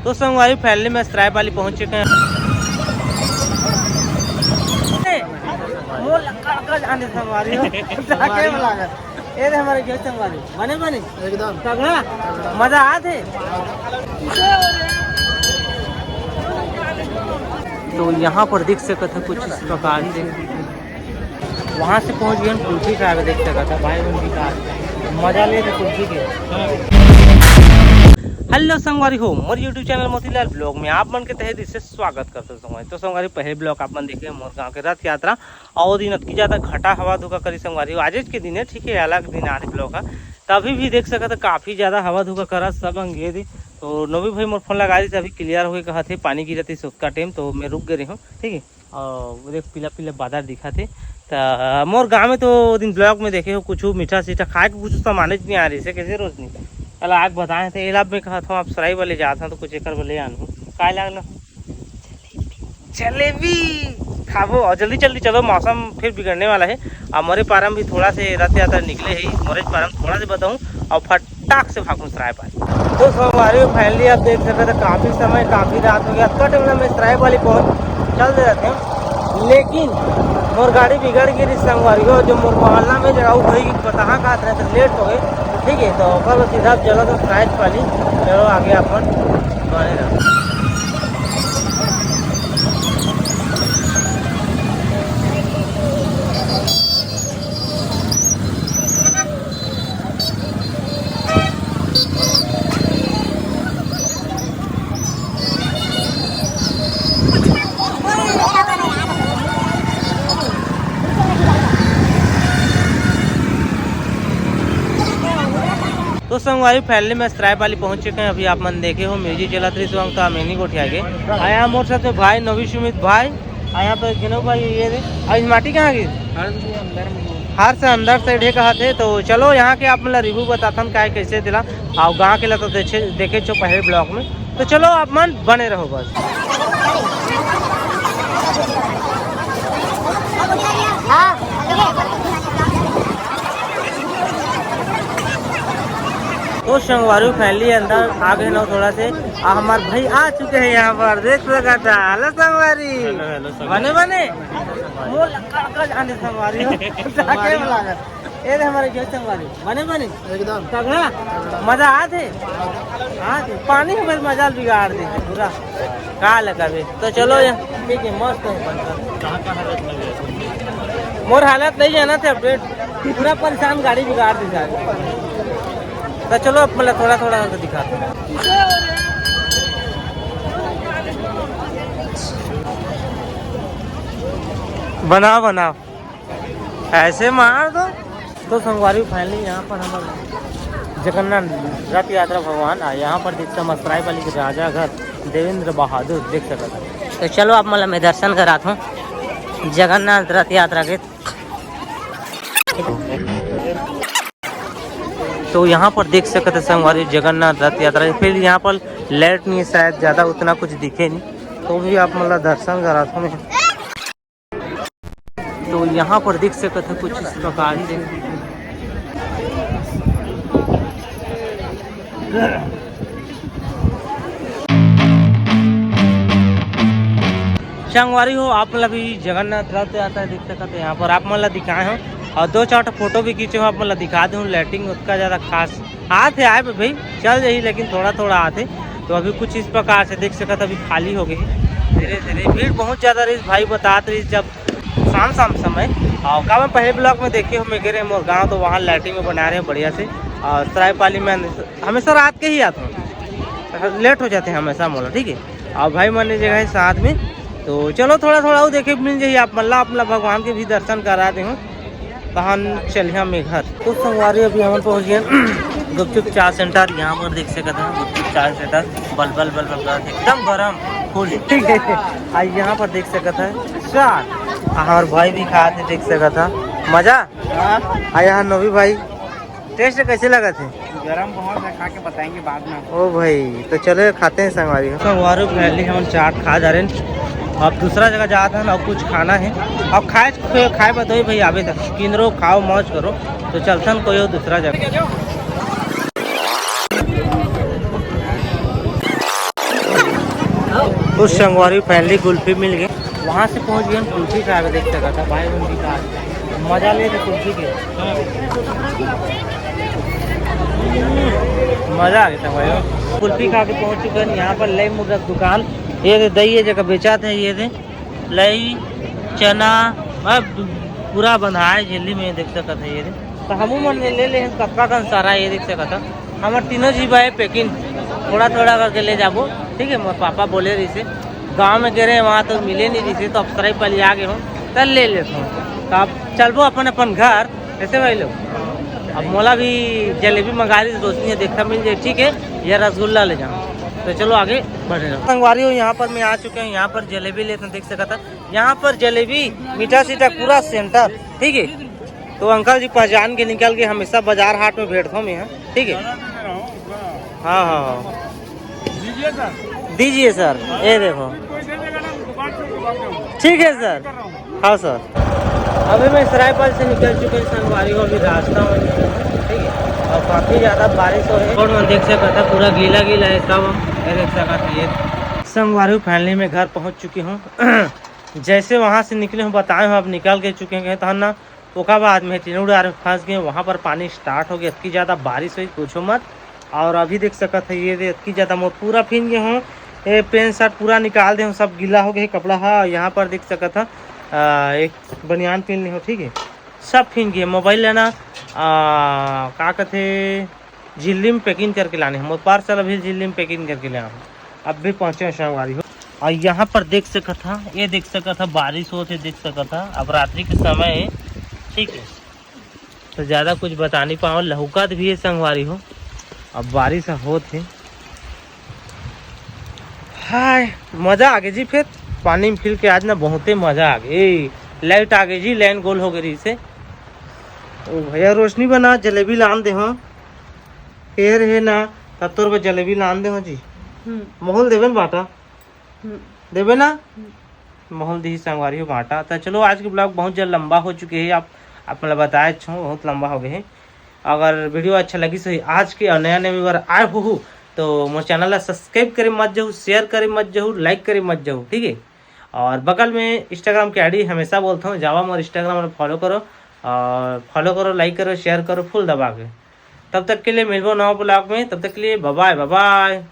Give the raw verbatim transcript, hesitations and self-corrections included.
तो संगवारी, finally मैं सरायपाली पहुंच चुके हैं। ए, मोर लक्का लक्का जाने संगवारी हो। जाके लागत। ये दे हमारे गेस्ट संगवारी। बने बने? एकदम। तगड़ा? मजा आत हे? तो यहाँ पर देख सकत है कुछ इस प्रकार से। वहाँ से पहुँच गए हम कुल्फी खाए, देख सकत है भाई बहन भी खा मजा ले रहे कुल्फी के। हेलो संगवारी हो, मोर YouTube चैनल मोतीलाल ब्लॉग में आप मन के तहे दिल से स्वागत करते हैं संगवारी। तो संगवारी, पहले ब्लॉग आप मन देखे मोर गांव के रथ यात्रा, और दिन अतकी ज्यादा घटा हवा धोखा करी संगवारी हो। आजेच के दिन है, ठीक है, अलग दिन आने ब्लॉग है। तो अभी भी देख सकत है काफी ज्यादा हवा धोखा करा सब अंगे दी। तो नवी भाई मोर फोन लगा दी, अभी क्लियर होके कहत है, पानी गिरत है उसका टाइम, तो मैं रुक गए रही हूँ, ठीक है। और वो देख पीला पीला बादल दिखा थे। तो मोर गाँव में तो दिन ब्लॉग में देखे हो कुछ मीठा सीठा खाए के कुछ सामान नहीं आ रही से, कैसे रोज नहीं। चल आग बताए थे, एला मैं कहत हूँ आप सराय वाले जात हैं तो कुछ एकर वाले आनू। काय लागल? जलेबी खाबो। और जल्दी जल्दी चलो, मौसम फिर बिगड़ने वाला है। और मोरे पारम भी थोड़ा से रथ यात्रा निकले है, मोरे पारम थोड़ा से बताऊँ और फटाक से भागूँ सराय पाली। तो संगवारी, finally आप देख सकते हैं काफी समय, काफी रात हो गया, अतका टाइम में सराय पाली पहुँच चल दे रहते हैं। लेकिन मोर गाड़ी बिगड़ गई रही संगवारी हो, जो मोर मोहल्ला में जगह वही बताहा का रहते लेट हो गए, ठीक है। तो ओकर बाद सीधा चलो तो सराय पाली, चलो आगे अपन बने रहो। तो संगवारी, finally मैं सराय पाली पहुंच चुके हैं। अभी आप मन देखे हो म्यूजिक चलत रही, तो हम तो अमेनी गोठिया के आया मोर साथ में भाई नवी सुमित भाई, और यहाँ पे गिनो भाई, ये दे। और इस माटी कहाँ गई? हर से अंदर से ढेका हाथ है। तो चलो यहाँ के आप मतलब रिव्यू बताथन काय कैसे दिला, और गाँव के ला तो देखे देखे छो पहले ब्लॉग में। तो चलो आप मन बने रहो बस। तो संगवारी, finally अंदर आ गए ना थोड़ा से। आ हमार भाई आ चुके हैं यहाँ पर, देख सकत है। हेलो संगवारी। हेलो, हेलो संगवारी। बने बने। वो लक्का लक्का जाने संगवारी हो। जाके लागत। ये रे हमारे गेस्ट संगवारी। बने बने। एकदम। तगड़ा। मजा आत हे। हाँ, पानी हमारे मजा बिगाड़ दे पूरा। का लगा बे? तो चलो ये, ठीक है, मस्त है। मोर हालत नहीं जाना थे अपडेट, पूरा परेशान, गाड़ी बिगाड़ दी सारी। तो चलो अब मतलब थोड़ा थोड़ा करके दिखाते हैं। बनाओ बनाओ, ऐसे मार दो। तो संगवारी, finally यहाँ पर हम जगन्नाथ रथ यात्रा भगवान आ, यहाँ पर दिखता मस्तराय पाली के राजा घर देवेंद्र बहादुर देख सकत है। तो चलो आप मतलब मैं दर्शन करात हूँ जगन्नाथ रथ यात्रा के। तो यहाँ पर देख सकत है संगवारी जगन्नाथ रथ यात्रा, फिर यहाँ पर लाइट नहीं है शायद, ज़्यादा उतना कुछ दिखे नहीं, तो भी आप मतलब दर्शन करात हूँ मैं। तो यहाँ पर देख सकत है कुछ इस प्रकार से। संगवारी हो, आप मतलब भी जगन्नाथ रथ यात्रा देख सकत है। यहाँ पर आप मतलब दिखाए हो और दो चार ठो फोटो भी खींचे हो, आप मतलब दिखा दूँ। लाइटिंग उतना ज़्यादा खास आत हे, आए भाई चल जाही, लेकिन थोड़ा थोड़ा आत हे। तो अभी कुछ इस प्रकार से देख सकत, अभी खाली हो गई धीरे धीरे। भीड़ बहुत ज़्यादा रही भाई, बतात रही जब शाम शाम समय। और का मैं पहले ब्लॉग में देखे हो, मैं गे रहे मोर गाँव, तो वहाँ लाइटिंग में बना रहे हैं बढ़िया से। और सरायपाली में हमेशा रात के ही आत हूँ, लेट हो जाते हैं हमेशा मोला, ठीक है। और भाई मन जगह है साथ में, तो चलो थोड़ा थोड़ा वो देखे मिल जाही आप मन ला, आप मन ला भगवान के भी दर्शन करा दे हूँ। तहन चलिया मैं घर। तो संगवारी, अभी हमन पहुंच गए गुपचुप चाट सेंटर। यहाँ पर देख सकत है गुपचुप चाट सेंटर बल बल बल बल करत हे, एकदम गरम फुल, ठीक है। आ यहाँ पर देख सकत है चाट, आ हमार भाई भी खात हे, देख सकत है मजा। आ यहाँ नवी भाई टेस्ट कैसे लगत हे? गरम बहुत है, खा के बताएंगे बाद में। ओ भाई, तो चलो खाते हैं संगवारी हो। संगवारी हो, finally हमन चाट खा जा रहे हैं। अब दूसरा जगह जात हन और कुछ खाना है। अब खाए खाए बताओ भाई, आबे तक किंदरो खाओ मौज करो। तो चलथन कोई और दूसरा जगह। तो संगवारी, finally कुल्फी मिल गए। वहाँ से पहुँच गए हम कुल्फी खा के, देख सकत हव भाई, उनकी का मजा ले थे कुल्फी के। मजा आ गया था भाई। कुल्फी खा के पहुँच चुके हैं यहाँ पर लई मुर्गा दुकान। ये दे दही, ये जगह बेचा थे, ये दे लई, चना, अब पूरा बंधा है झिल्ली में, देख सकत हव ये दे। तो हमू मन ले ले हैं कतका कन सारा, ये देख सकत हव। हमर तीनों झी भाई packing थोड़ा थोड़ा करके ले जाबो, ठीक है। मोर पापा बोले रहिसे, गाँव में गे रहे, वहाँ तो मिले नहीं रहिसे, तो अब सरायपाली आ गए हों, त ले लेत हों। तो अब चलबो अपन अपन घर, कैसे भाई लोग? अब मोला भी जलेबी मंगा रही, रोशनी है, देखता मिल जाए, ठीक है, या रसगुल्ला ले जाऊँ। तो चलो आगे बढ़े जाओ। संगवारी हो, यहाँ पर मैं आ चुके हैं, यहाँ पर जलेबी लेते हैं, देख सकत हव। यहाँ पर जलेबी, मीठा सीठा पूरा center, ठीक है। तो अंकल जी पहचान के निकल के हमेशा बाजार हाट में बैठता हूँ मैं यहाँ, ठीक है। हाँ, हाँ, हाँ। दीजिए सर, ये देखो। ठीक है सर। हाँ सर। अभी मैं सरायपाली से निकल चुके हैं संगवारी हो, अभी रास्ता में, ठीक है। और काफ़ी ज़्यादा बारिश हो रही है और मैं देख सकत हव पूरा गीला गीला है सब, ये देख सकत हव ये। संगवारी हो, finally मैं घर पहुँच चुकी हूँ। जैसे वहाँ से निकले हूँ, बताए हूँ, अब निकल के चुके हैं, तहन ना ओकर बाद में टिनू डार में फंस गए। वहाँ पर पानी start हो गया, इतनी ज़्यादा बारिश हुई, पूछो मत। और अभी देख सकत हव ये दे, इतनी ज़्यादा मोर पूरा भींज गए हूँ। ये pant shirt पूरा निकाल दे हूँ, सब गीला हो गए कपड़ा हा। यहाँ पर देख सकत हव, आ, एक बनियान पहनले हूँ, ठीक है, सब भींज गए। मोबाइल लेना, आ, का कहते, झिल्ली में packing करके लाने हव, parcel अभी झिल्ली में packing करके ले आए हव। अब भी पहुँचे हव संगवारी हो। और यहाँ पर देख सकत हव, ये देख सकत हव, बारिश होत हे, देख सकत हव, अब रात्रि के समय है, ठीक है, तो ज़्यादा कुछ बता नहीं पाओ, लहुकत भी है संगवारी हो, अब बारिश होत हे। हाय, मजा आ गए जी, फिर पानी में फिर के आज ना बहुते मजा आ गए। ए, लाइट आ गए जी, लाइन गोल हो गई रहिसे। ओ भैया, रोशनी बना, जलेबी लान दे हो। फेर है ना, तब तोर बर जलेबी लान दे हो जी। हम्म। मोहल देबे ना बाटा? हम्म। देबे ना? हम्म। मोहल दिही संगवारी हो बाटा। तो चलो, आज के vlog बहुत जल्द लंबा हो चुके हैं, आप, आप मतलब बताए छो, बहुत लंबा हो गए हैं। अगर video अच्छा लगिस होही आज के और नया नया viewer आए हो, तो मोर channel ला subscribe करे मत जाहू, share करे मत जाहू, like करे मत जाहू, ठीक है। और बगल में Instagram के ID हमेशा बोलता हूँ, जावा मोर Instagram ला follow करो, और follow करो, like करो, share करो full दबा के। तब तक के लिए मिलबो नवा vlog में, तब तक के लिए bye bye, bye bye।